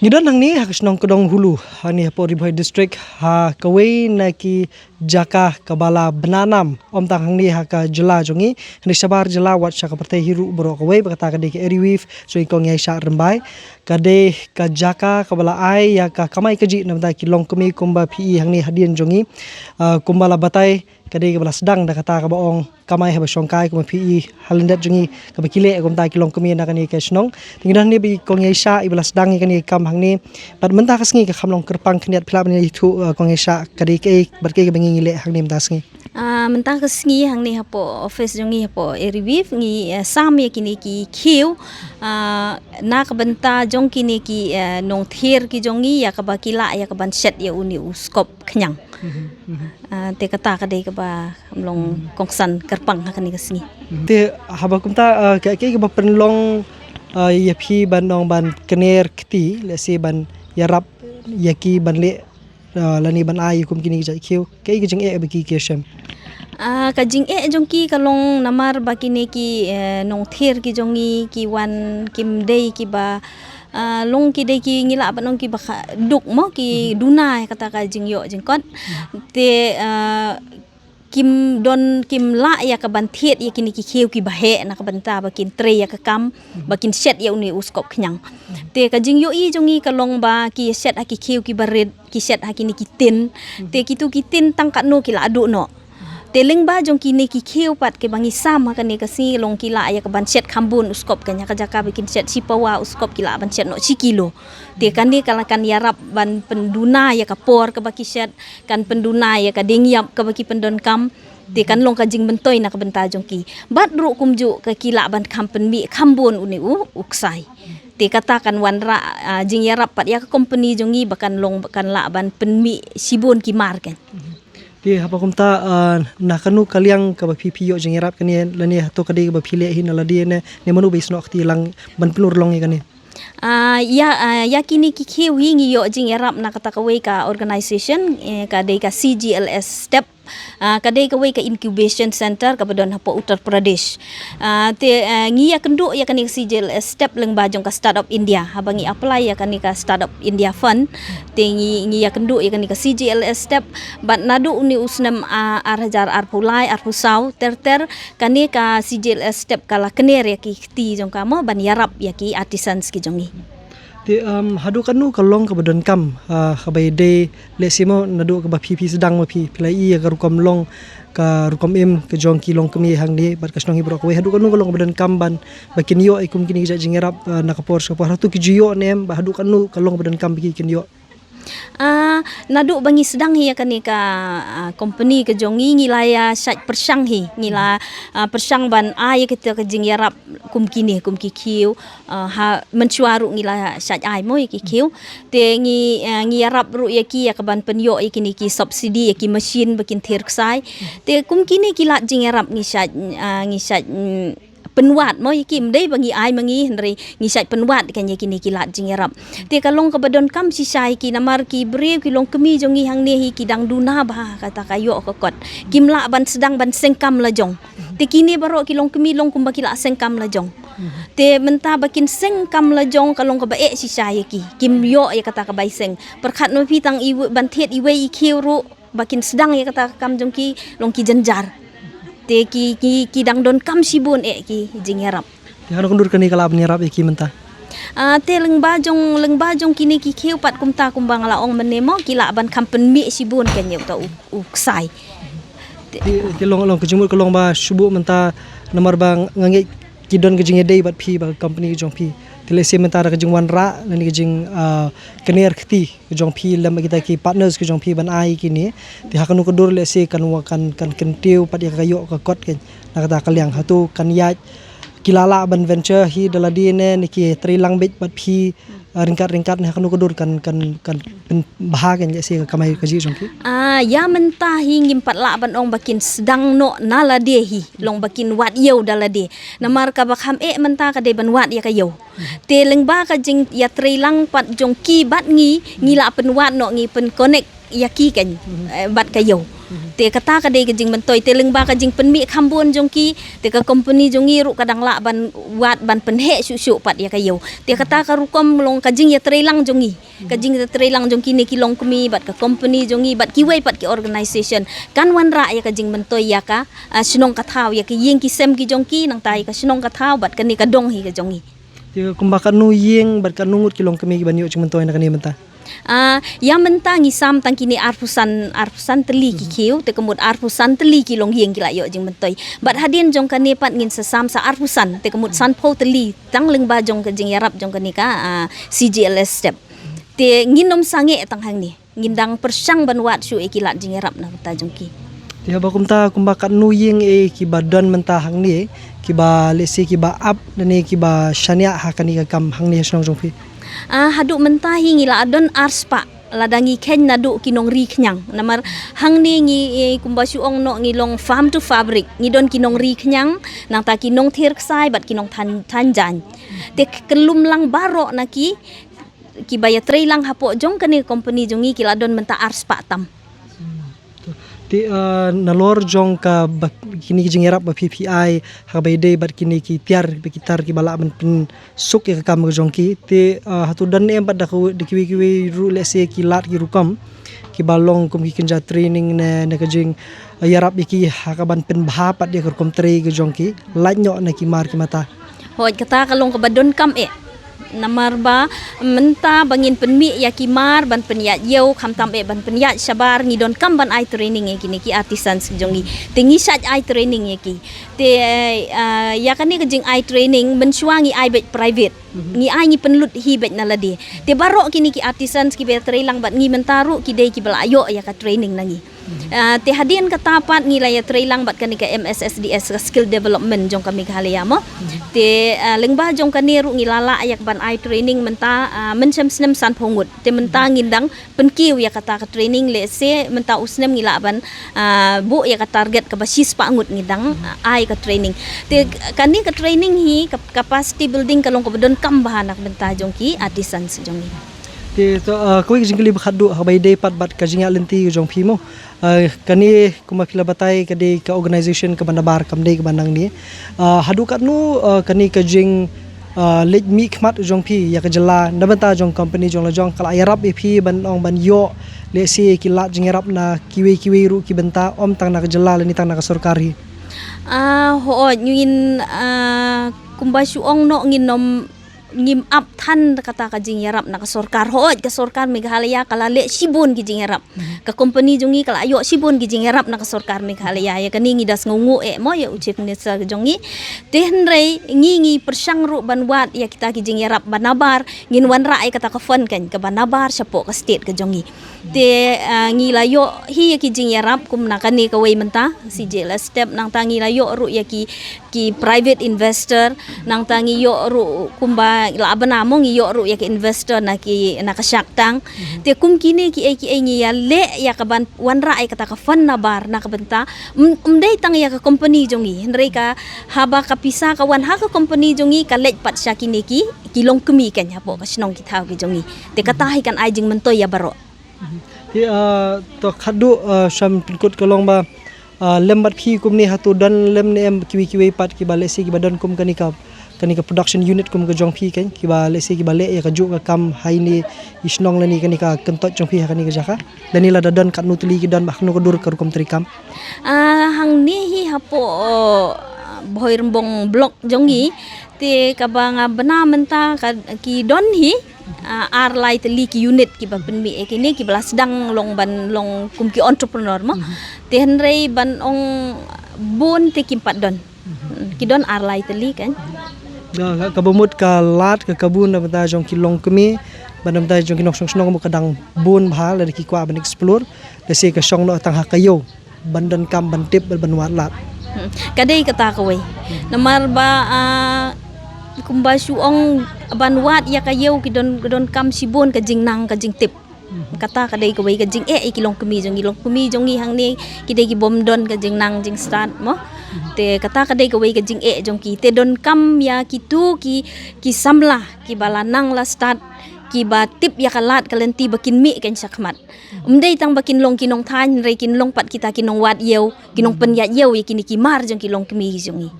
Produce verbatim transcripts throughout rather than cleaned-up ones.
Ngi don hangne ha ka shnong Kdong Hulu, hangne hapoh Ri Bhoi District, ha kawei na ki jaka kaba la bna nam, ym tang hangne ha ka jylla jong ngi, hynrei shabar jylla wat sha ka pyrthei hi ruh baroh kawei, ba kata ka dei ka Area Weave jong i Kong Ïaishah Rymbai. Ka dei ka jaka kaba la ai ïa ka kamai kajih na bynta ki longkmie kumba phi i hangne hadien jong ngi. Ah, kumba la batai, ka dei kaba la sdang da kata kaba ong kamai haba shongkai, kumba phi i ha lyndet jong ngi, kaba ki leh kumta ki longkmie na kane ka shnong. Te ngi don hangne bad i Kong Ïaishah, iba la sdang ïa kane ka kam hangne. Bad mynta ka sngi ka kham long kyrpang khyndiat, phi lah ban ïathuh, uh, Kong Ïaishah, ka dei kaei bad kaei kaba ngi ngi leh hangne mynta ka sngi? Ah, mynta ka sngi hangne hapoh office jong ngi hapoh Area Weave ngi, eh, sam ïa kine ki khiew, ah, na ka bynta jong kine ki, eh, nongthier ki jong ngi, ïa kaba ki lah ïa kaban shet ïa une u skop khñiang. Mhm, mhm. Ah, te kata ka dei kaba long kongsan kyrpang ha kane ka sngi. Mhm. Te haba kumta, ah, ka, kaei kaba pynlong, ah, ïa phi ban ong ban kner kti, lehse ban ïarap ïa ki ban leh, ah, lane ban ai kum kine ki jait khiew, kaei ka jingeh ba ki ki shem? Ah, ka jingeh jong ki ka long namar ba kine ki, eh, nongthier ki jong ngi ki wan kim dei kiba, ah, long ki dei ki ngi lah ban ong kiba kha duk mo, ki duna ïa kata ka jingïoh jingkot. Te, ah, kim don, kim lah ïa kaban thied ïa kine ki khiew kiba heh na ka bynta ba kin trei ïa ka kam, ba kin shet ïa une u skop khñiang. Te ka jingïohi jong ngi ka long ba ki shet ha ki khiew kiba rit, ki shet ha kine ki tin. Te kitu ki tin tang katno ki la duh noh. Te lyngba jong kine ki khiew pat kiba ngi sam ha kane ka sngi long ki lah ïa kaban shet kham bun u skop, kan ïa ka jaka ba kin shet shi pawa u skop ki lah ban shet noh shi kilo. Te kane ka la kan ïarap ban pynduna ïa ka por kaba ki shet, kan pynduna ïa ka ding ïap kaba ki pyndonkam. Te kan long ka jingmyntoi na ka bynta jong ki. Bad ruh kumjuh ka ki lah ban kham pynmih kham bun une u, u ksai. Te kata kan wanrah, ah, jingïarap pat ïa ka company jong ngi ba kan long, ba kan lah ban pynmih shibun ki mar kan. Te haba kumta, ah, na kano ka liang kaba phi phi ïoh jingïarap kane, lane hato ka dei kaba phi leh hi na lade ne, ne mano ba isnoh kti lang ban pynurlong ïa kane? Ah, ïa, ah, ïa kine ki khiew hi ngi ïoh jingïarap na kata kawei ka organization, eh, ka dei ka C G L S Step. Ah, ka dei kawei ka incubation center kaba don hapoh Uttar Pradesh. Ah, te, ah, ngi ïakynduh ïa kane ka C G L S Step lyngba jong ka Startup India. Haba ngi apply ïa kane ka Startup India Fund, te ngi, ngi ïakynduh ïa kane ka C G L S Step. Bad naduh une u snem, ah, ar hajar arphew lai, arphew saw, ter ter, kane ka C G L S Step ka la kner ïa ki kti jong ka mo ban ïarap ïa ki artisans ki jong ngi. Te, um, haduh katno ka long kaba donkam, ah, haba ïadei, lehse mo, naduh kaba phi phi sdang mo phi, phi la ïohi ïa ka rukom long, ka rukom im ka jong ki longkmie hangne bad ka shnong hi baroh kawei, haduh katno ka long kaba donkam ban, ba kin ïoh ïa kum kine ki jait jingïarap, ah, na ka por sha ka por, hato ki ju ïoh ne em, bad haduh katno ka long kaba donkam ba ki kin ïoh? Ah, naduh ba ngi sdang hi ïa kane ka, ah, company ka jong ngi, ngi la ïa shait pyrshang hi, ngi la, ah, pyrshang ban ai ïa kita ka jingïarap kum kine, kum ki khiew, ah, ha mynshuwa ruh ngi la shait ai mo ïa ki khiew. Te ngi, ah, ngi ïarap ruh ïa ki ïa kaban pynïoh ïa kine ki subsidy ïa ki machine ba kin thier ksai. Te kum kine ki lad jingïarap ngi shait, ah, ngi shait, mm, pynwad mo ïa ki, ym dei ba ngi ai ma ngi, hynrei ngi shait pynwad kan ïa kine ki lad jingïarap. Te ka long kaba donkam shisha ïa ki namar ki briew ki longkmie jong ngi hangne hi ki dang duna bha kata ka ïoh ka kot. Kim lah ban sdang ban seng kam la jong. Te kine baroh ki longkmie long kumba ki lah seng kam la jong. Te mynta ba kin seng kam la jong ka long kaba eh shisha ïa ki. Kim ïoh ïa kata ka bai seng. Pyrkhat ma phi tang iwei ban thied iwei i khiew ruh ba kin sdang ïa kata ka kam jong ki long ki jynjar. Te ki, ki, ki dang donkam shibun eh ki jingïarap. Te hangno ka dur kane ka lah ban ïarap ïa ki mynta? Ah, te lyngba jong, lyngba jong kine ki khiew pat kumta kumba nga la ong mynne mo ki lah ban kham pynmih shibun kan ïa uta u, u ksai. Te, te long, long ka jingmut ka long ba shu buh mynta namar ba nga ngeit ki don ka jingïadei bad phi bad ka company ka jong phi. Te lehse mynta da ka jingwanrah lane ka jing, ah, kner kti ka jong phi lem bad kita ki partners ka jong phi ban ai kine. Te ha kano ka dur lehse kan wa-, kan, kan kyntiew pat ïa ka ïoh ka kot kan na kata ka liang, hato kan ïaid ki la lah ban venture hi da lade ne, ne ki trei lang beit bad phi, ah, ryngkat ryngkat ne ha kano ka dur kan, kan, kan pynbha kan, lehse ka kamai kajih jong ki? Ah, ïa mynta hi ngim pat lah ban ong ba kin sdang noh na lade hi, long ba kin wad ïew da lade. Namar kaba kham eh mynta ka dei ban wad ïa ka ïew. Te lyngba ka jingïatreilang pat jong ki bad ngi, ngi la pynwad noh, ngi pyn-connect ïa ki kan, eh, bad ka ïew. Te kata ka dei ka jingmyntoi, te lyngba ka jingpynmih kham bun jong ki, te ka company jong ngi ruh ka dang lah ban wad ban pynheh shuh shuh pat ïa ka ïew. Te kata ka rukom long ka jingïatreilang jong ngi. Ka jingïatreilang jong kine ki longkmie bad ka company jong ngi bad kiwei pat ki organization kan wanrah ïa ka jingmyntoi ïa ka, ah, shnong ka thaw, ïa ka ïing ki sem ki jong ki, nangta ïa ka shnong ka thaw bad kane ka dong hi ka jong ngi. Te kumba katno ïing bad katno ngut ki longkmie ki ban ïoh jingmyntoi na kane mynta? Ah, ïa mynta ngi sam tang kine arphew san, arphew san tylli ki khiew, te ka mut arphew san tylli ki longïing ki la ïoh jingmyntoi. Bad hadien jong kane pat ngin sa sam sa arphew san, te ka mut sanphew tylli tang lyngba jong ka jingïarap jong kane ka, ah, C G L S step. Te ngin ym sangeh tang hangne. Ngin dang pyrshang ban wad shuh ïa ki lad jingïarap na ka bynta jong ki. Te haba kumta, kumba katno ïing eh kiba don mynta hangne, kiba lehse kiba ap lane kiba shaniah ha kane ka kam hangne ha shnong jong phi? Ah, haduh mynta hi ngi la don arspah, lada ngi kheiñ naduh ki nongri khñiang. Namar hangne ngi, eh, kumba shu ong noh ngi long farm to fabric. Ngi don ki nongri khñiang, nangta ki nongthir ksai bad ki nongthan, than jaiñ. Te kyllum lang baroh na ki, kiba ïatreilang hapoh jong kane ka company jong ngi ki la don mynta arspah tam. Te, ah, nalor jong kaba kine ki jingïarap ba phi phi ai ha kaba ïadei bad kine ki tiar, ba ki tiar kiba lah ban pynsuk ïa ka kam ka jong ki. Te, ah, hato don ne em pat da ka, da kiwei kiwei ruh lehse ki lad ki rukom kiba long kum ki kynja training ne, ne ka jing, ah, ïarap ïa ki ha kaban pynbha pat ïa ka rukom trei ka jong ki, lait noh na ki mar ki mata? Hooid, kata ka long kaba donkam eh. Namar ba mynta ba ngin pynmih ïa ki mar ban pynïaid ïew, khamtam eh ban pynïaid shabar, ngi donkam ban ai training ïa kine ki artisans jong ngi. Te ngi shait ai training ïa ki. Te, ah, ïa kane ka jingai training mynshuwa ngi ai beit private. Ngi ai, ngi pynlut hi beit na lade. Te baroh kine ki artisans kiba ïatreilang bad ngi mynta ruh ki dei kiba la ïoh ïa ka training na ngi. Ah, te hadien kata pat ngi la ïatreilang bad kane ka M S S D S, ka skill development jong ka Meghalaya mo. Te, ah, lyngba jong kane ruh ngi la lah ïa ka ban ai training mynta, ah, mynshem snem sanphew ngut. Te mynta ngin dang pynkiew ïa kata ka training, lehse mynta u snem ngi lah ban, ah, buh ïa ka target kaba shispah ngut ngi dang, ah, ai ka training. Te kane ka training hi, ka capacity building ka long kaba donkam bha na ka bynta jong ki artisans jong ngi. Te to, ah, kawei ka jingkylli ba khatduh ha kaba ïadei pat bad ka jingïaid lynti ka jong phi mo. Ah, kane kumba phi la batai ka dei ka organization kaba nabar, kam dei kaba nangne. Ah, haduh katno, ah, kane ka jing, ah, leit mihkhmat jong phi ïa ka jylla na bynta jong company jong la jong, ka la ïarap ïa phi ban ong ban ïoh lehse ki lad jingïarap na kiwei kiwei ruh ki bynta, ym tang na ka jylla lane tang na ka sorkar hi? Ah, hooid, ngin, ah, kumba shu ong noh, ngin ym, ngim ap than kata ka jingïarap na ka sorkar. Hooid, ka sorkar Meghalaya ka la leh shibun ki jingïarap. Ka company jong ngi ka la ïoh shibun ki jingïarap na ka sorkar Meghalaya. Ïa kane ngi da sngewnguh eh mo ïa u Chief Minister jong ngi. Te hynrei ngi, ngi pyrshang ruh ban wad ïa kita ki jingïarap ba nabar, ngin wanrah ïa kata ka fund kan kaba nabar shapoh ka state ka jong ngi. Te, ah, ngi la ïoh hi ïa ki jingïarap kum na kane kawei mynta, C G L S step, nangta ngi la ïoh ruh ïa ki, ki private investor, nangta ngi ïoh ruh kumba la bna mo, ngi ïoh ruh ïa ki investor na ki, na ka Shark Tank. Te kum kine kiei kiei ngi ïaleh ïa ka ban wanrah ïa kata ka fund nabar na ka bynta, ym, ym dei tang ïa ka company jong ngi, hynrei ka haba ka pisa ka wan ha ka company jong ngi ka leit pat sha kine ki, ki longkmie kan hapoh ka shnong ki thaw ki jong ngi. Te kata hi kan ai jingmyntoi ïa baroh. Te, ah, to khatduh, ah, sha pynkut ka long ba, ah, lem bad phi kumne hato don lem ne em kiwei kiwei pat kiba lehse kiba don kum kane ka, kane ka production unit kum ka jong phi kan, kiba lehse kiba leh ïa kajuh ka kam ha ine i shnong lane kane ka kyntoit jong phi ha kane ka jaka? Lane lada don katno tylli ki don, ba ha kano ka dur ka rukom treikam? Ah, hangne hi hapoh, ah, Bhoirymbong block jong ngi. Te kaba nga bna mynta ka, ki don hi, ah, ar lai tylli ki unit kiba pynmih ïa kine, kiba la sdang long ban long kum ki entrepreneur mo. Te hynrei ban ong bun te kim pat don. Ki don ar lai tylli kan. Ka, ka, kaba mut ka lad ka kabu na bynta jong ki longkmie, bad na bynta jong ki nongshong shnong mo ka dang bun bha lada ki kwah ban explore. Lehse ka shong noh tang ha ka ïew ban donkam ban tip bad ban wad lad. Ka dei kata kawei. Namar ba, ah, kumba shu ong ban wad ïa ka ïew ki don, don kam shibun ka jingnang ka jingtip. Kata ka dei kawei ka jingeh ïa ki longkmie jong ngi, longkmie jong ngi hangne ki dei ki bym don ka jingnang jingstad mo. Te kata ka dei kawei ka jingeh jong ki. Te don kam ïa kitu ki, ki samla kiba la nang la stad, kiba tip ïa ka lad ka lynti ba kin mih kan shakhmat. Ym dei tang ba kin long ki nongthaiñ, hynrei kin long pat kita ki nongwad ïew, ki nongpynïaid ïew ïa kine ki mar jong ki longkmie jong ngi.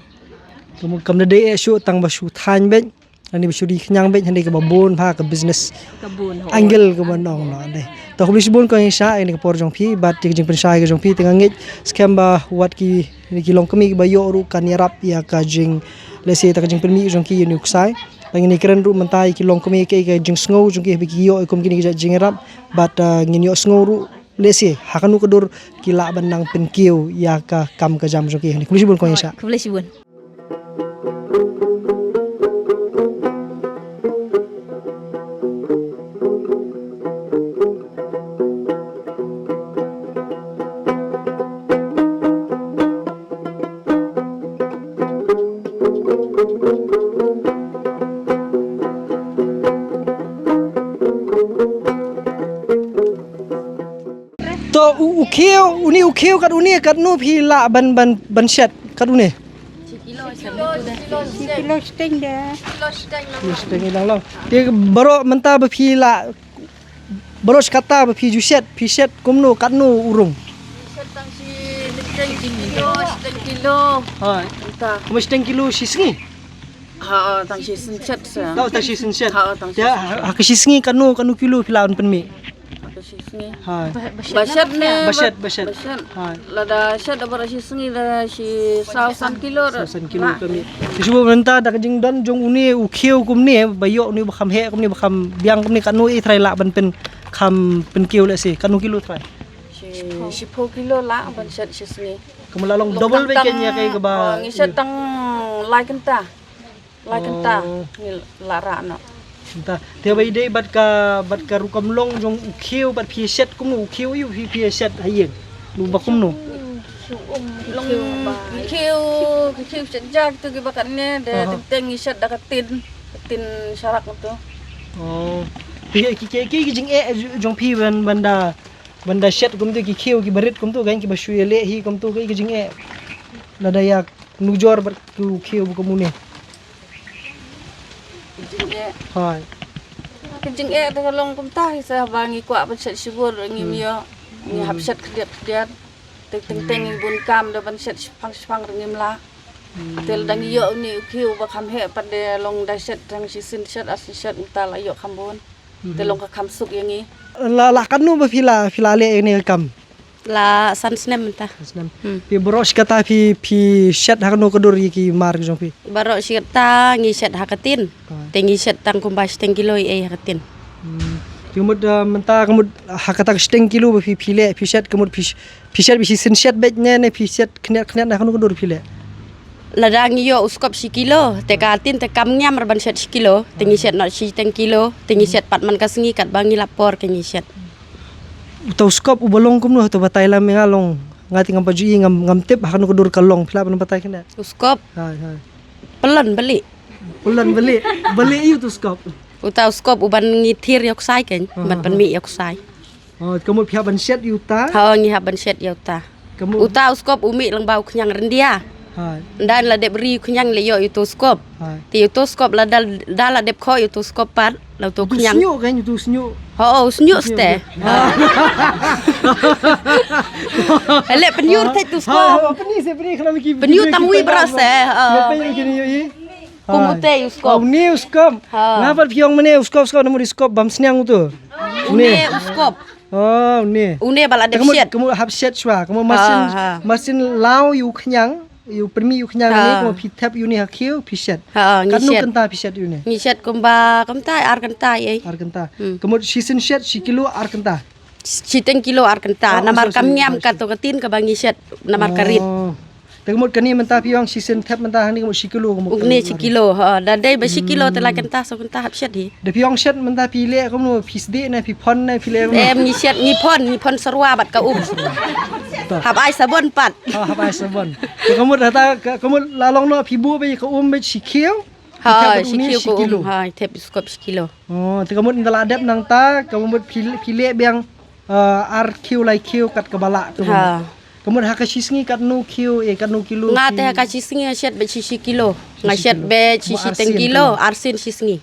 Kam, kam da dei eh shuh tang ba shu thaiñ beit, ani ba shu ri khñiang beit, hynrei kaba bun bha ka business. Ka bun, ho. Angle kaba nong no dei. To khublei shibun ko ïa sha ïa ka por jong phi bad ïa ka jingpynshai ka jong phi, te nga ngeit skhem ba wat ki, ki longkmie kiba ïoh ruh kan ïarap ïa ka jing, lehse ta ka jingpynmih jong ki ïa une u ksai. Ba ngin ïakren ruh mynta ïa ki longkmie ïa ka jingsngew jong ki haba ki ïoh ïa kum kine ki jait jingïarap. Bad, ah, ngin ïohsngew ruh lehse ha kano ka dur ki lah ban nang pynkiew ïa ka kam ka jam jong ki hangne. Khublei shibun ko ïa sha. Khublei shibun. To u, u khiew, une u khiew kat une, katno phi lah ban, ban, ban shet kat une? Shi kilo shiteng de. Shi kilo shiteng i lang lang. Te baroh mynta ba phi lah, baroh shi katta ba phi ju shet, phi shet kumno, katno u rung? Shet tang shi shiteng kilo, shiteng kilo. Ha. Mynta. Kumno shiteng kilo shi sngi? Ha, tang shi shen shet sa. Oh, tang shi shen shet. Ha, tang shi. Ya, ha, ha ka shi sngi katno, katno kilo phi lah ban pynmih? Ha ka shi sngi. Ha. Ba shet ne? Ba shet, ba shet. Ba shet. Ha. Lada shet da baroh shi sngi da shi saw san kilo. Saw san kilo pynmih. Te shu mynta da ka jingdon jong une u khiew kumne, ba ïoh une ba kham heh kumne, ba kham biang kumne, katno i trai lah ban pyn, kham pynkiew lehse, katno kilo trai? Shi, shiphew kilo lah ban shet shi sngi. Ka mut la long double beit kein ïa kaei kaba. Oh, ngi shet tang lai kynta. Lai kynta. Oh. Ngi la rah noh. Kynta. Te ba ïadei bad ka, bad ka rukom long jong u khiew bad phi shet kumno, u khiew ïa phi, phi shet ha ïing? Long ba kumno? Long ki khiew, ki khiew shet ja kito kiba katne, da teng teng ngi shet da ka tin, ka tin sharak to. Oh. Te ki, ki, ki, ki jingeh jong phi ban, ban da, ban da shet kumto ki khiew kiba rit kumto, kan kiba shu ïaleh hi kumto, ki, ki jingeh. Lada ïa nujor bad ki khiew ba kumne. Jingeh. Hai. Ka jingeh te ka long kumta hi sa ba ngi kwah ban shet shibun ngim ïoh. Ngi hap shet khyndiat khyndiat. Teng teng teng ngi bun kam da ban shet shipang shipang ngim lah. Te lada ngi ïoh une u khiew ba kham heh pat de long da shet tang shisien shet ar shisien shet mynta la ïoh kham bun. Te long ka kham suk ïa ngi. La, la katno ba phi la, phi la leh ïa kane ka kam? La san snem mynta. San snem. Hmm. Phi baroh shi katta phi, phi shet ha kano ka dur ïa ki mar ki jong phi? Baroh shi katta ngi shet ha ka tin. Te ngi shet tang kumba shiteng kilo ïa ha ka tin. Hmm. Te ka mut, ah, mynta ka mut ha kata ka shiteng kilo ba phi, phi leh, phi shet ka mut phi, phi shet ba shisien shet beit ne, ne phi shet khyndiat khyndiat ha kano ka dur phi leh? Lada ngi ïoh u skop shi kilo, te ka tin te kam ngiam ra ban shet shi kilo, te ngi shet noh shiteng kilo, te ngi shet pat man ka sngi katba ngi lap por ka ngi shet. Uta u skop uba long kumno, to batai lem ïa nga long. Nga te ngam pat ju i, ngam, ngam tip ha kano ka dur ka long, phi lah ban batai kane? U skop. Hai, hai. Pyllun bali. Pyllun bali. Bali ïa uta u skop. Uta u skop uban ngi thir ïa u ksai kein, ban pynmih ïa u ksai. Oh, ka mut phi hap ban shet ïa uta? Ho, ngi hap ban shet ïa uta. Ka mut uta u skop u mih lyngba u khñiang ryndia. Hai. Ynda la dep ri u khñiang leh ïoh ïa uta u skop. Hai. Te ïa uta u skop la da, da la dep khoh ïa uta u skop pat, la uta u khñiang. Uta u sniuh kan, uta u sniuh. Ho, u sniuh ste. Ele pynïur thait uta u skop. Pynïur tang wi bra ste. Kum uta u skop. Une u skop. Nga pat phi ong mane u skop, skop namar u skop bam sniang uta. Une u skop. Oh, une. Une ba la dep shet. Ka mut hap shet shuwa. Ka mut masin, masin law ïa u khñiang, ïa u pynmih ïa u khñiang ne, ka mut phi thep ïa une ha khiew, phi shet. Ha, ngi shet. Katno kynta phi shet ïa une? Ngi shet kumba, kumta ar kynta ïa. Ar kynta. Hmm. Ka mut shisien shet, shi kilo ar kynta. Shiteng kilo ar kynta. Oh, namar kam ngiam kato ka tin kaba ngi shet, namar ka rit. Oh. Te ka mut kane mynta phi ong shisien thep mynta hangne ka mut shi kilo ka mut. Une shi kilo, ha, da dei ba shi kilo te la kynta so kynta hap shet hi. Da phi ong shet mynta phi leh kumno, phi sdih ne phi phon ne phi leh kumno? Em, ngi shet, ngi phon, ngi phon syrwa bad ka um. Hap ai sabon pat. Ha, hap ai sabon. Te ka mut hata ka, ka mut la long noh phi buh beit ka um beit shi khiew. Phi thep beit une shi khiew ka um. Ha, thep skop shi kilo. Oh, te ka mut ynda la dep nangta ka mut phi, phi leh biang, uh, ar khiew lai khiew kat kaba lah ka mut. Ha. Ka mut ha ka shi sngi katno khiew, eh, katno kilo? Nga te ha ka shi sngi nga shet beit shi shi kilo. Nga shet beit shi shi teng kilo, arsien shi sngi.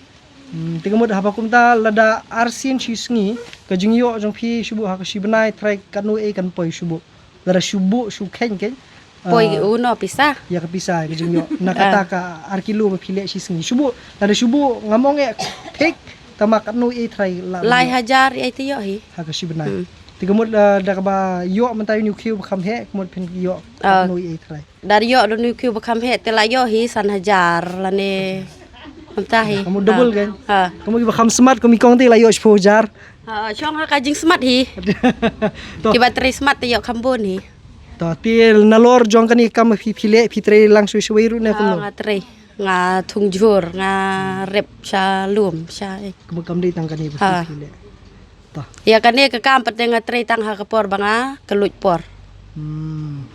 Hmm, te ka mut haba kumta lada arsien shi sngi, ka jingïoh jong phi shu buh ha ka shi bnai trai katno eh kan poi shu buh? Lada shu buh shu kheiñ kheiñ. Poi, ah, u no pisa. Ïa ka pisa ka jingïoh. Na kata ka ar kilo ba phi leh shi sngi. Shu buh, lada shu buh ngam ong eh thik, tangba katno eh trai la. Lai hajar ïa te ïoh hi. Ha ka shi bnai. Hmm. Te ka mut, ah, da kaba ïoh mynta une u khiew ba kham heh, ka mut phin ïoh katno eh trai. Da ïoh da une u khiew ba kham heh te la ïoh hi san hajar lane. Mynta hi. Ka mut double kan? Ha. Ka mut kiba kham smat kum i kong te la ïoh shiphew hajar. Ha, shong ha ka jingsmat hi. To. Kiba trei smat te ïoh kham bun hi. To, te nalor jong kane ka kam phi, phi leh, phi trei lang shwei shwei ruh ne kumno? Nga trei. Nga thung jhur, nga rep sha lum sha. Ka mut kam dei tang kane ba phi leh. To. Ïa kane ka kam pat te nga trei tang ha ka por ba nga kylluid por. Hmm.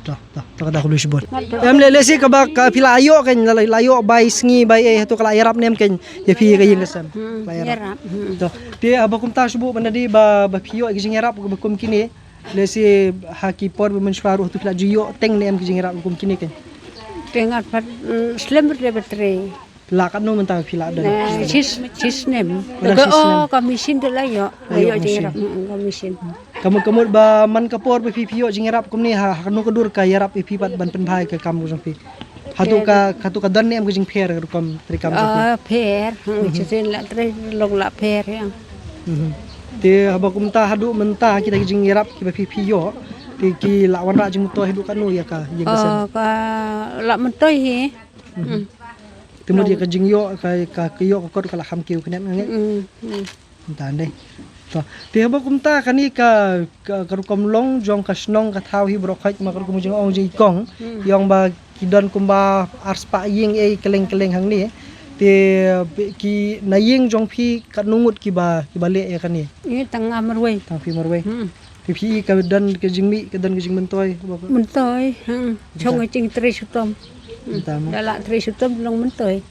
To, to, to ka da kylluid shibun. Em leh, lehse kaba ka phi la ïoh kan, la, la ïoh bai sngi bai eh, hato ka la ïarap ne em kan ïa phi ka ïing ka sem. Hmm, la ïarap. Ïarap, hmm. To. Te haba kumta shu buh ban da dei ba, ba phi ïoh ka jingïarap ba kum kine. Lehse ha ki por ba mynshuwa ruh hato phi la ju ïoh teng ne em ka jingïarap ba kum kine kan. Te nga pat, mm, slem ruh de ba trei. Phi la katno mynta phi la don? Shisnem. Ka machine de la ïoh. La ïoh jingïarap. Ka mut, ka mut ba man ka por ba phi, phi ïoh jingïarap kumne ha, ha kano ka dur ka ïarap ïa phi pat ban pynbha ïa ka kam ka jong phi? Hato ka, hato ka don ne em ka jingpher ka rukom trei kam jong phi? Ah, pher. Shisien la trei long la pher ïa. Te haba kumta haduh mynta kita ki jingïarap kiba phi, phi ïoh, te ki la wanrah jingmyntoi haduh katno ïa ka ïing ka sem? Ah, ka la myntoi hi. Te mut ïa ka jingïoh ka, ka, ka ïoh ka kot ka la kham kiew kane nga ngeit. Mynta dei. To. Te haba kumta kane ka, ka, ka rukom long jong ka shnong ka thaw hi baroh khoit ma ka rukom jingong jong i kong. I ong ba ki don kumba arspah ïing ei kylleng kylleng hangne. Te ki na ïing jong phi katno ngut kiba, kiba leh ïa kane? Ïa tang nga marwei. Tang phi marwei. Te phi ka don ka jingmih, ka don ka jingmyntoi? Myntoi, hmm. Shong ka jingtrei shitom. Mynta mo? Da lah trei shitom long myntoi.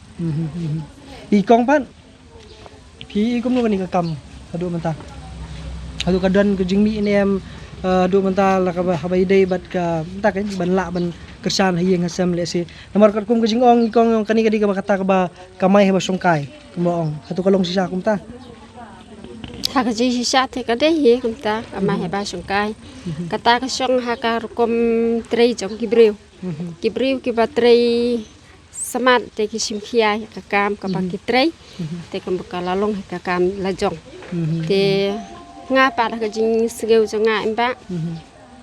I kong pat? Phi i kumno kane ka kam haduh mynta? Haduh ka don ka jingmih ne em, eh, haduh mynta la kaba, haba ïadei bad ka mynta ka ban lah ban kyrshan ha ïing ha sem lehse. Namar katkum ka jingong i kong i ong kane ka dei kaba kata kaba kamai haba shongkai. Kumba ong. Hato ka long shisha kumta? Ha ka jingshisha te ka dei hi kumta, ka mai haba shongkai. Kata ka shong ha ka rukom trei jong ki briew. Ki briew kiba trei smat te ki shim khia ïa ka kam kaba ki trei. Te kumba ka la long hi ka kam la jong. Te nga pat ha ka jingsngew jong nga em ba.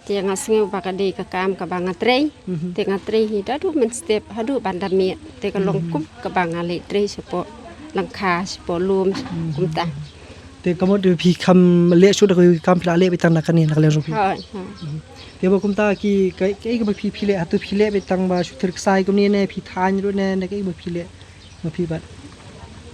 Te nga sngew ba ka dei ka kam kaba nga trei. Te nga trei hi da haduh mynstep haduh ban da miet. Te ka long kum kaba nga leh trei shapoh lyngkha shapoh lum kumta. Te ka mut phi kham leh shuh da ka kam phi la leh beit tang na kane na ka liang jong phi. Hooid, hooid. Te ba kumta ki ka, kaei kaba phi, phi leh, hato phi leh beit tang ba shu thir ksai kumne ne phi thaiñ ruh ne, ne kaei ba phi leh? Ma phi pat?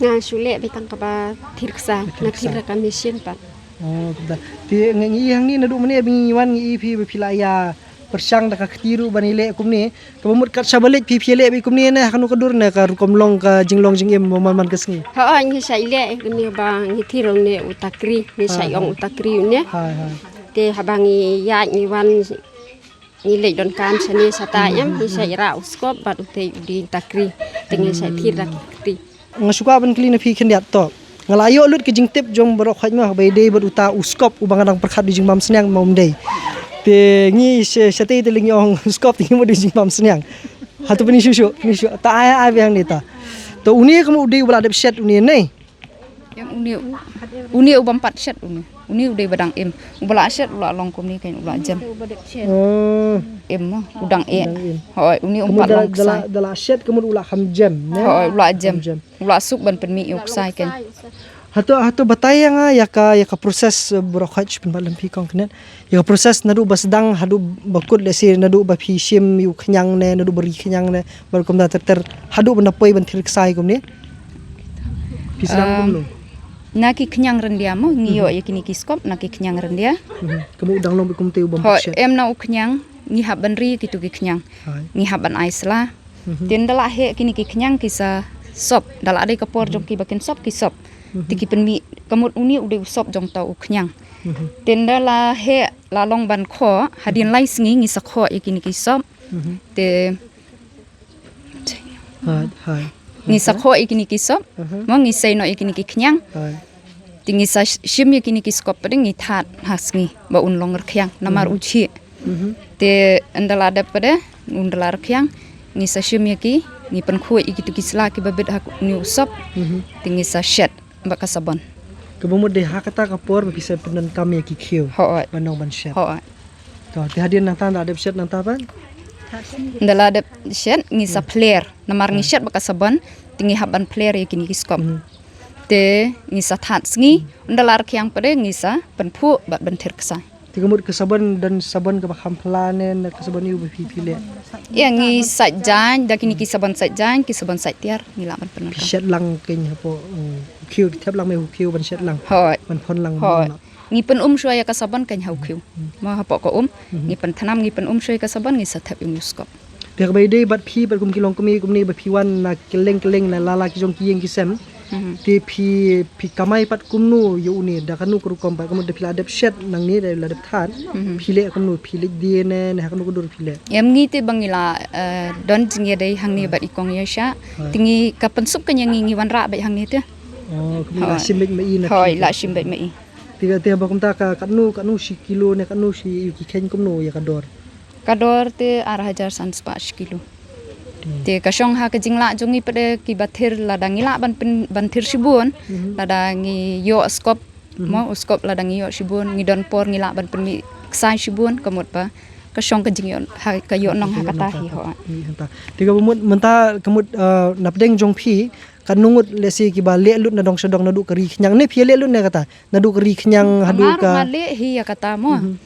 Nga shu leh beit tang kaba thir ksai, nga thir da ka machine pat. Oh, kumta. Te ngi, ngi hangne naduh mynne ba ngi wan ngi i phi ba phi la ïa pyrshang da ka kti ruh ban ïa leh kumne. Kaba mut kat shaba leit phi phi ïa leh beit kumne ne ha kano ka dur ne ka rukom long ka jinglong jingim ba man man ka sngi? Hooid, ngi sa ïa leh kumne ba ngi thir ong ne u takri, ngi sa ong u takri une. Hai, hai. Te haba ngi ïaid ngi wan ngi leit donkam shane shata em, ngi sa ïa rah u skop bad utei u dieng takri. Te ngi sa thir da ki kti. Nga shu kwah ban kylli na phi khyndiat to. Nga la ïoh lut ka jingtip jong baroh khoit ma ba ïadei bad uta u skop uba nga dang pyrkhat da jingbam sniang ma um dei. Te ngi sha, shatei te lei ngi ong u skop te ngi mut da jingbam sniang. Hato pyni shuh shuh, pyni shuh. Ta ai ai biang ne ta. To une ka mut u dei uba la dep shet une ne. Une, une u bym pat shet une. Une u dei ba dang im. Uba la shet u la long kumne kein u la jem. Oh. Im mo, u dang eh. Hooid, une um pat long ksai. Da la shet ka mut u la kham jem ne? Hooid, u la jem. U la suk ban pynmih ïa u ksai kein. Hato, hato batai ïa nga ïa ka, ïa ka process, eh, baroh khoit shu pynbna lem phi kong kynnoh. Ïa ka process naduh ba sdang haduh ba kut, lehse naduh ba phi shim ïa u khñiang ne, naduh ba ri khñiang ne, bad kumta ter ter, haduh ban da poi ban thir ksai kumne. Phi sdang kumno? Na ki khñiang ryndia mo, ngi ïoh ïa kine ki skop na ki khñiang ryndia. Mhm. Kumno u dang long bad kumta u bym shet. Em na u khñiang, ngi hap ban ri kito ki khñiang. Ngi hap ban ai sla. Mhm. Te ynda la heh kine ki khñiang ki sa sop, da la dei ka por jong ki ba kin sop ki sop. Mhm. Te ki pynmih, ka mut une u dei u sop jong uta u khñiang. Mhm. Te ynda la heh la long ban khoh, hadien lai sngi ngi sa khoh ïa kine ki sop. Mhm. Te Hai, hai. Ngi sa khoh ïa kine ki sop, mo ngi sei noh ïa kine ki khñiang. Hai. Te ngi sa sh-, shim ïa kine ki skop pat ngi thad ha sngi ba un long rkhiang namar u jhieh. Mhm. Te ynda la dep pat, ynda la rkhiang, ngi sa shim ïa ki, ngi pynkhuid ïa kito ki sla kiba bit ha une u sop. Mhm. Te ngi sa shet bad ka sabon. Kaba mut dei ha kata ka por ba phi sa pyndonkam ïa ki khiew. Hooid. Ban ong ban shet. Hooid. To, te hadien nangta ynda la dep shet nangta pat? Ynda la dep shet ngi sa pler. Namar ngi shet bad ka sabon, te ngi hap ban pler ïa kine ki skop. Mhm. Te ngi sa thad sngi, ynda la rkhiang pat ngi sa pynphuh bad ban thir ksai. Te ka mut ka sabon, don sabon kaba kham pla ne, ne ka sabon ïa u ba phi, phi leh? Ïa, ngi sait jaiñ, da kine ki sabon sait jaiñ, ki sabon sait tiar, ngi lah ban pyndonkam. Phi shet lang kein hapoh, eh, u khiew, phi thep lang mei u khiew ban shet lang. Hooid. Ban phon lang. Hooid. Ngi pynum shuwa ïa ka sabon kein ha u khiew. Hmm. Mo hapoh ka um, ngi pynthnam, ngi pynum shuwa ïa ka sabon, ngi sa thep ïa une u skop. Te kaba ïadei bad phi bad kum ki longkmie kumne ba phi wan na kylleng kylleng na la la ki jong ki ïing ki sem. Mhm. Te phi, phi kamai pat kumno ïa une, da kano ka rukom pat, ka mut da phi la dep shet nangne, da la dep thad. Mhm. Phi leh kumno, phi leit die ne, ne ha kano ka dur phi leh? Em, ngi te ba ngi la, eh, don jingïadei hangne bad i kong Ïaishah. Te ngi, ka pynsuk kein ïa ngi, ngi wanrah beit hangne te. Oh, ka mut la shim beit ma i na phi. Hooid, la shim beit ma i. Te ka, te ba kumta ka, katno, katno shi kilo ne, katno shi, ïa ki kheiñ kumno ïa ka dor? Ka dor te ar hajar san spah shi kilo. Hmm. Te ka shong ha ka jinglah jong ngi pat kiba thir, lada ngi lah ban pyn, ban thir shibun, lada ngi ïoh skop, mo, u skop lada ngi ïoh shibun, ngi don por ngi lah ban pynmih ksai shibun, ka mut ba ka shong ka jingïoh, ha, ka ïoh nong ha kata hi, hooid. Te kaba mut mynta ka mut, eh, na pdeng jong phi, katno ngut lehse kiba leh lut na dong sha dong naduh ka ri khñiang, ne phi leh lut ne kata? Naduh ka ri khñiang haduh ka. Nga ruh nga leh hi ïa kata mo. Mhm.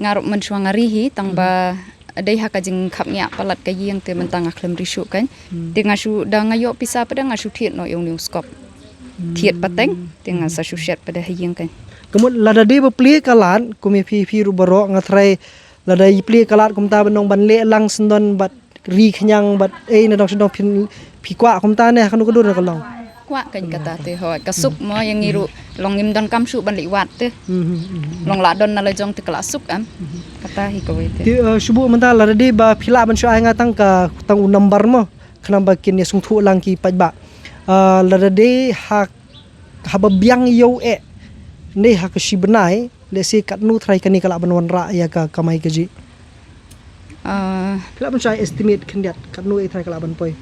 Nga ruh mynshuwa nga ri hi, tang ba dei ha ka jingkhapngiah palat ka ïing te mynta nga khlem ri shuh kein. Hmm. Te nga shu, da nga ïoh pisa pat nga shu thied noh ïa une u skop. Hmm. Thied pateng, te nga sa shu shet pat ha ïing kein. Ka mut lada dei ba plie ka lad, kum ïa phi, phi ruh baroh nga tharai lada ïa plie ka lad kumta ban ong ban leh lang syndon bad ri khñiang bad ei na dong sha dong phin, phi kwah kumta ne ha kano ka dur ne ka long? Kwah kein kata te, hooid, ka suk mo, ïa ngi ruh long ngim donkam shuh ban leit wad te. Mhm, mhm, mhm. Long la don na la jong te ka la suk em. Mhm. Kata hi kawei te. Te, eh, shu buh mynta lada dei ba phi lah ban shu ai nga tang ka, tang u number mo, khnang ba kin ïa sngewthuh lang ki paidbah. Eh, lada dei ha, haba biang ïew eh, ne ha ka shi bnai, lehse katno trai kane ka lah ban wanrah ïa ka kamai kajih? Ah. Phi lah ban shai estimate khyndiat katno eh trai ka lah ban poi?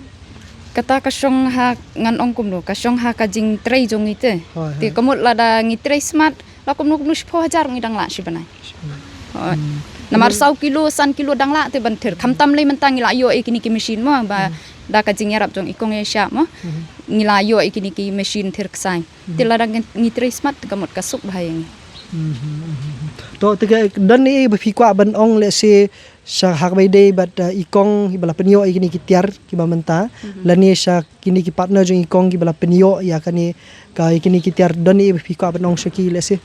Kata ka shong ha, ngan ong kumno, ka shong ha ka jingtrei jong ngi te. Hooid, hooid. Te ka mut lada ngi trei smat, la kumno kumno shiphew hajar ngi dang lah shi bnai. Shi bnai. Hooid. Hmm. Namar saw kilo, san kilo dang lah te ban thir. Khamtam lei mynta ngi la ïoh ïa kine ki machine mo, ba da ka jingïarap jong i kong Ïaishah mo. Hmm. Ngi la ïoh ïa kine ki machine thir ksai. Te lada ngi, ngi trei smat te ka mut ka suk bha ïa ngi. Mhm, mhm. To, te ka don ei ba phi kwah ban ong lehse sha ha kaba ïadei bad, eh, i kong iba la pynïoh ïa kine ki tiar kiba mynta. Mhm. Lane sha kine ki partner jong i kong kiba la pynïoh ïa kane ka, ïa kine ki tiar, don ei ba phi kwah ban ong sha ki lehse?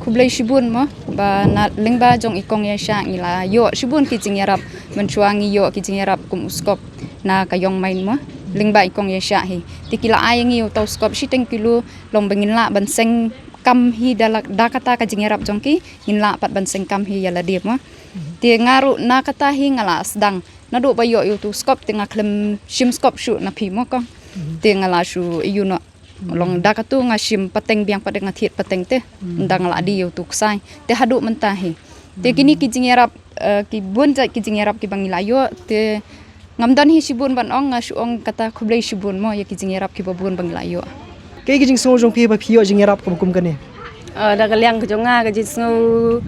Khublei shibun mo, ba na lyngba jong i kong Ïaishah ngi la ïoh shibun ki jingïarap, mynshuwa ngi ïoh ki jingïarap kum u skop na ka ïong main mo. Lyngba i kong Ïaishah hi. Te ki la ai ïa ngi uta u skop shiteng kilo, long ba ngin lah ban seng kam hi da la, da kata ka jingïarap jong ki, ngin lah pat ban seng kam hi ïa lade mo. Te nga ruh na kata hi nga la sdang. Naduh ba ïoh ïa utu u skop te nga khlem shim skop shuh na phi mo kong. Te nga la shu ïoh noh. Long da katu nga shim pateng biang pat nga thied pateng te. Nda nga la die ïa utu u ksai. Te haduh mynta hi. Te kine ki jingïarap, eh, ki bun jait ki jingïarap kiba ngi la ïoh te Ngam don hi shibun ban ong, nga shu ong kata khublei shibun mo ïa ki jingïarap kiba bun ba ngi la ïoh. Kaei ka jingsngew jong phi ba phi ïoh jingïarap kaba kum kane? Ah, da ka liang ka jong nga ka jingsngew,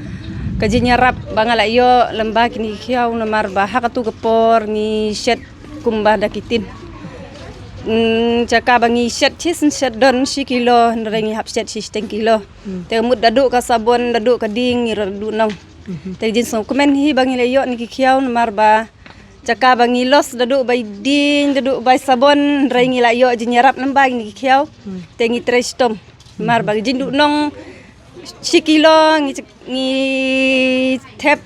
ka jingïarap ba nga la ïoh lem bad kine ki khiaw namar ba ha katu ka por ngi shet kumba da ki tin. Mm, jaka ba ngi shet shi shen shet don shi kilo, hynrei ngi hap shet shi shiteng kilo. Te mut da duh ka sabon, da duh ka dieng, ngi ruh da duh nong. Te jingsngewkmen hi ba ngi la ïoh ïa kine ki khiaw namar ba jaka ba ngi loss da duh bai dieng, da duh bai sabon, hynrei ngi la ïoh jingïarap lyngba kine ki khiaw. Te ngi trei shitom. Namar ba ka jingduh nong shi kilo ngi, ngi thep.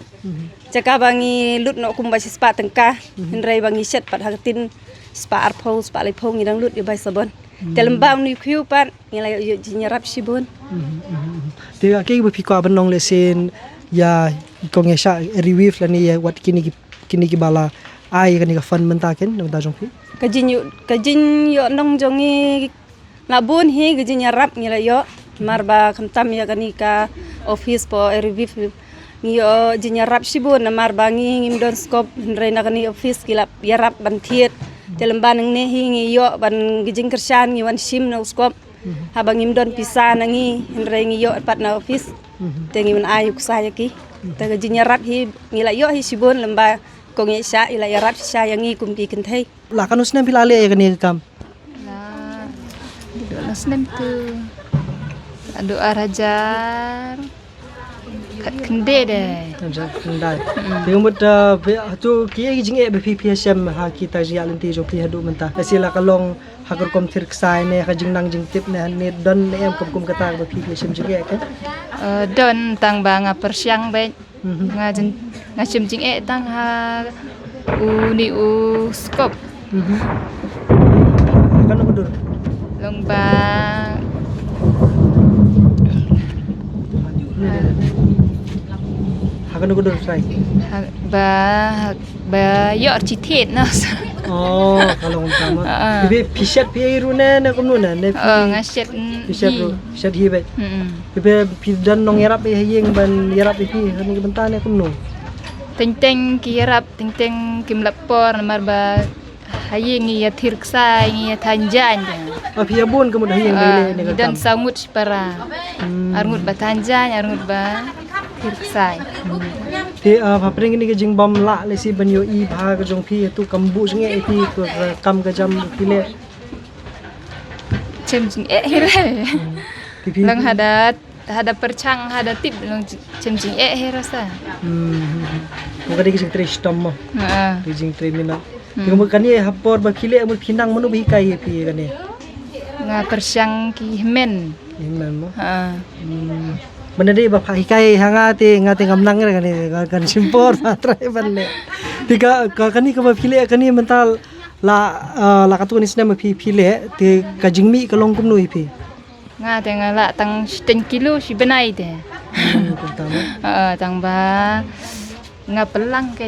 Jaka ba ngi lut noh kumba shispah tyngka. Hynrei ba ngi shet pat ha ka tin spah arphew, spah laiphew ngi dang lut ïa bai sabon. Te lyngba une u khiew pat ngi la ïoh, ïoh jingïarap shibun. Te kaei ba phi kwah ban ong lehse ïa i kong ïa sha Revive lane ïa wat kine ki, kine kiba la ai kane ka fund mynta ken na bynta jong phi? Ka jingïoh, ka jingïoh nong jong ngi la bun hi ka jingïarap ngi la ïoh. Namar ba khamtam ïa kane ka office hapoh Revive ngi ïoh jingïarap shibun namar ba ngi ngim don skop, hynrei na kane office ki la ïarap ban thied. Te lyngba nangne hi ngi ïoh ban ka jingkyrshan, ngi wan shim na u skop. Haba ngim don pisa na ngi, hynrei ngi ïoh pat na office. Te ngi wan ai u ksai ïa ki. Te ka jingïarap hi ngi la ïoh hi shibun lyngba kong ïa sha i la ïarap shisha ïa ngi kum ki kynthei. La katno snem phi la leh ïa kane ka kam? La, la snem tu. Adu ar hajar khatkhyndai de. Ar hajar khatkhyndai. Te ka mut, uh, phi, hato kiei ki jingeh ba phi, phi ïashem ha kita ki jingïaid lynti jong phi haduh mynta? Lehse la ka long ha ka rukom thir ksai ne ha ka jingnang jingtip ne, ne don ne em kum, kum kata ba phi, phi ïashem jingeh ka? Uh, don tang ba nga pyrshang beit. Nga jin, nga shem jingeh tang ha une u skop. Kano ka dur? Long ba ha kano ka dur sai? Ha, ba, ba ïoh chi thied noh. Oh, ka long tama. Phi, phi shet phi ruh ne, ne kumno ne, ne phi? Oh, nga shet, mm, phi shet hi ruh, shet hi beit. Mm-mm. Phi, phi don nongïarap ïa ha ïing ban ïarap ïa phi ha kane ka bynta ne kumno? Teng teng ki ïarap, teng teng kim lap por namar ba ha ïing ngi ïa thir ksai, ngi ïa thaiñ jaiñ. Ba phi ïa bun ka mut ha ïing ba ïa leh ne ka kam? Ngi don saw ngut shipara. Ar ngut ba thaiñ jaiñ, ar ngut ba thir ksai. Te, ah, hapdeng kane ka jingbym lah lehse ban ïohi bha ka jong phi, to kam buh jingeh ïa phi, to ka kam ka jam phi leh? Shem jingeh hi re. Te phi, lang hada, hada pyrshang, hada tip, long shem jingeh hi re sa. Ko ka dei ka jingtrei shitom mo. Ha. Ka jingtrei minot. Te ka mut kane ha por ba phi leh mut phi nang mano ba hikai ïa phi kane? Nga pyrshang ki hynmen. Hynmen mo. Ha. Mynta dei ba pha hikai ha nga te, nga te ngam nang re kane, nga kan shim por ba trai ban leh. Te ka, ka kane kaba phi leh kane mynta la, ah, la katto katne snem ba phi, phi leh, te ka jingmih ka long kumno ïa phi? Nga te nga lah tang shiteng kilo shi bnai te. Hmm, kumta mo. Ah, tang ba nga pynlang ka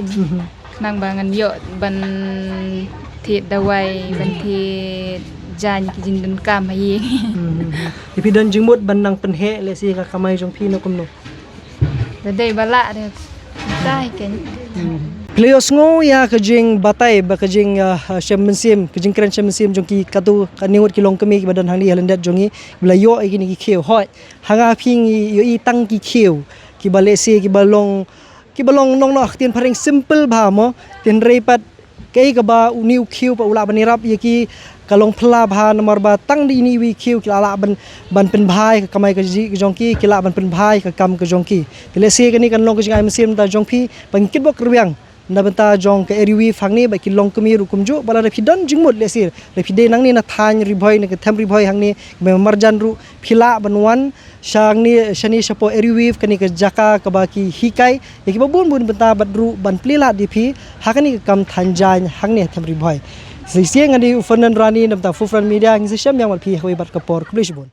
nang ba ngan ïoh ban thied dawai, ban thied jaiñ ki jingdonkam ha ïing. Te phi don jingmut ban nang pynheh lehse ka kamai jong phi ne kumno? Da dei ba lah de. Dei kein. Phi la ïohsngew ïa ka jingbatai bad ka jing, ah, shem mynsiem, ka jingkren shem mynsiem jong ki katto katne ngut ki longkmie kiba don hangne ha lyndet jong ngi, kiba la ïoh ïa kine ki khiew. Hooid, ha nga ha phi ngi ïohi tang ki khiew kiba lehse kiba long, kiba long nongnoh ha ka ktien phareng simple bha mo, hynrei pat kaei kaba une u khiew pat u lah ban ïarap ïa ki ka long phylla bha namar ba tang da ine iwei i khiew ki la lah ban, ban pynbha ïa ka kamai kajih ka jong ki, ki lah ban pynbha ïa ka kam ka jong ki. Te lehse kane kan long ka jingai mynsiem na bynta jong phi ba ngi kitbok rwiang na bynta jong ka Revive hangne bad ki longkmie ruh kumjuh, ba lada phi don jingmut lehse lada phi dei nangne na thaiñ Ri Bhoi, na ka them Ri Bhoi hangne, kiba marjan ruh phi lah ban wan shangne, shane shapoh Revive, kane ka jaka kaba ki hikai ïa kiba bun bun bynta bad ruh ban plie lad ïa phi ha kane ka kam thaiñ jaiñ hangne ha them Ri Bhoi. Sa shisien nga dei u Fernand Rani na bynta Food Front Media, ngin sa ïashem biang bad phi ha kawei pat ka por. Khublei shibun.